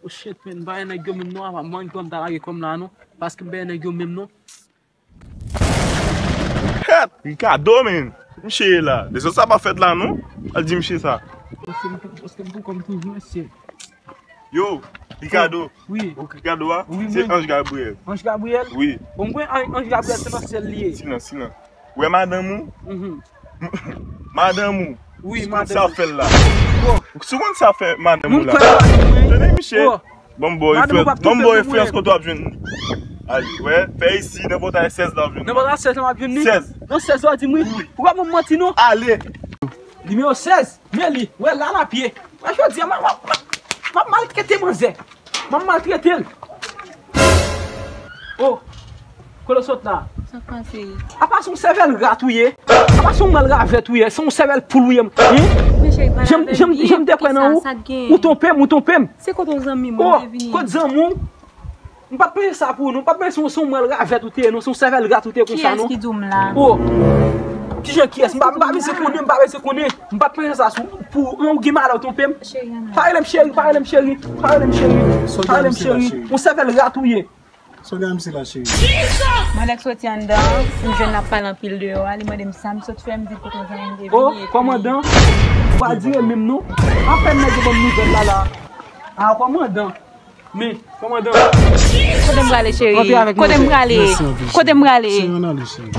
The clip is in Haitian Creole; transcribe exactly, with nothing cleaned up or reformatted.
Oh shit, man, m pa wè nèg yo menm non, apa mwen kòm ta lage kòm la non, paske m pa wè nèg yo menm non. Kèt, Ricardo, men. Misye ye la. Dezòd sa pa fèt la, non. Al di misye sa. Paske m pou, paske m pou kòm toujou, mesye. Yo, Ricardo. Wi. Ou Ricardo a? Wi, se mwen. Ange Gabriel. Ange Gabriel? Wi. Bon, mwen Ange Gabriel se nan syèl li ye. Silans, silans. Wè madanm ou? Mhm. Madanm ou? Wi, madanm. Sa w fè l la? Bon. Si w konn sa w fè madanm ou la. Mwen kwè madanm mwen. Tande misye. Oh. Bon, bon, madanm ou p ap kite m non, mwen. Bon, bon, enfliyans kote w ap jwenn. Al, wè, fè isi, nan pòtay sèz la w ap jwenn. Nan pòtay sèz la m ap jwenn li? Sèz. Nan sèz la w di m wi. Wi. Ou pa ban m manti non. Ale. Nimewo sèz. Men li, wè la l ap ye. Wè jodi a, m ap, m ap, m ap, m ap maltrete manzè. M ap maltrete l. Oh, kote w sot la? Sa k pase? Apa se yon sèvèl rat ou ye? Apa se yon mèl ravèt ou ye? Se yon sèvèl poul ou ye? Hein? Men cheri, pa janm, janm, janm te kwè nan ou. Ou tonpe m, ou tonpe m. Se kote w zanmi m, mwen vini. Oh, kote zanmi w? M pa t panse sa pou ou non, m pa t panse se yon, se yon mèl ravèt ou te ye non, se yon sèvèl rat ou te ye konsa non. Kiyès ki di w m la? Oh. Kijan kiyès? M pa, m pa bezwen konnen, m pa bezwen konnen. M pa t panse sa sou, pou ou, ou gen malè ou tonpe m. Cheri, Ana. Pa rele m cheri, pa rele m cheri, pa rele m cheri, pa rele m cheri. Yon sèvèl rat ou ye. Sa w gen misye la, cheri? Mwen lè k soti anndan, m jwenn l ap pale anpil deyò a, li mande m sa m sot fè, m di l kote zanmi m te vini, epi... Oh, kòmandan, ou pa dire menm non. Apèn nèg yo ban m nouvèl la la. Ah, kòmandan. Men, kòmandan. Kote m prale, cheri? Rantre avèk manzè. Kote m prale? Kote m prale? Cheri, ann ale, cheri.